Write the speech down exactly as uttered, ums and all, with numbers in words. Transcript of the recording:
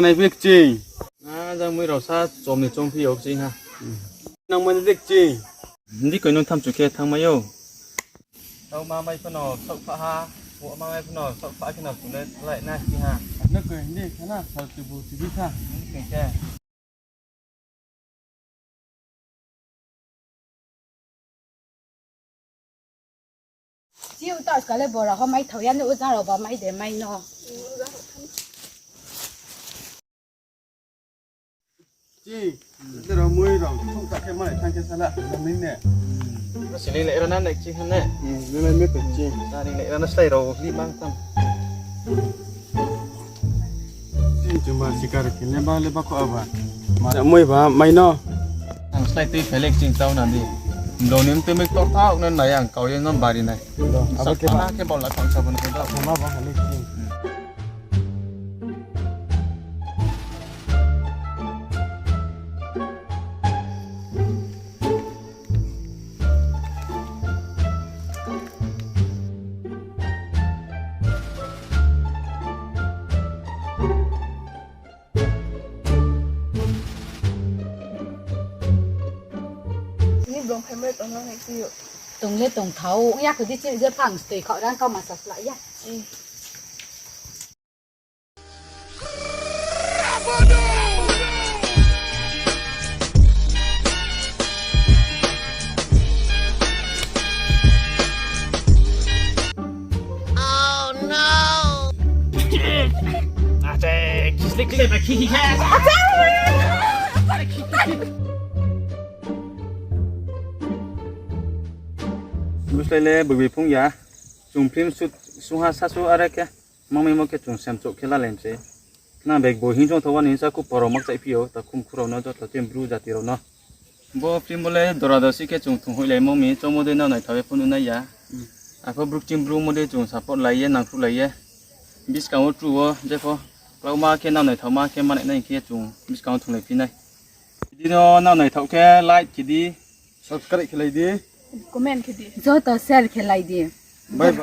Nai bik ching. Na jang mui rao sa chom ni chom phi yo ching ha. Nang mani dik ching. Hindi koi nung thamchu khe thangmai ou. Tau ma mai phano saoh pha ha, bo ma mai phano saoh pha khe no sung le lai na si ha. Nang koi hindi kha na, sao tu bu tu bi kha. Hindi koi khe. Chi u ta ska le bora ho mai thau ya ni u jang rao ba mai de mai no. Chi, te rao mui rao, thung ta khe mai thang khe sala, na mi ne. Sili le ra na nek chi ha ne. Hmm, ni lai me ko chi. Sa ni le ra na slai rao li mang tam. Chini chuma sikar khe leba leba kho aba. Ma mui ba mai no. Ang slai tui phelek ching tau na di. Ndo nim tui mik tor thau na nai ang kau ye no bari nai. Abo khe ba. Sa khe bol la thang sa bon khe ba. Sa ma ba halik ching. Ni blong phaimai tong nang hai si yo. Tong le tong thau, ya kho di chini je phang stoi khau rang kau ma sa sla ya. Buslai le bui bui phung ya. Chung film shoot sungha sasu are khe. Mangmaimo khe chung semchouh khe lalai mse. Khna bag bo hing chong thaoh wa ni sa khu poro makchaih phi ou, ta khum khu rao no joto chini Bru jati rao no. Bo film bo le dora dosi khe chung thung hoihlaimo mi, chomo dei nao naithao ye phone nai ya. Arpho Bru chini Bru mo dei chung support lai ye, nangkhruhlai ye. Buskang wo tru wo, jepho, klauma khe nao naithaoma khe manai nai khe chung buskang wo thunglai phi nai. Bidi no nao naithaoh khe like khe di, subscribe khe lai di, comment khe di, joto share khe lai di. Bye bye.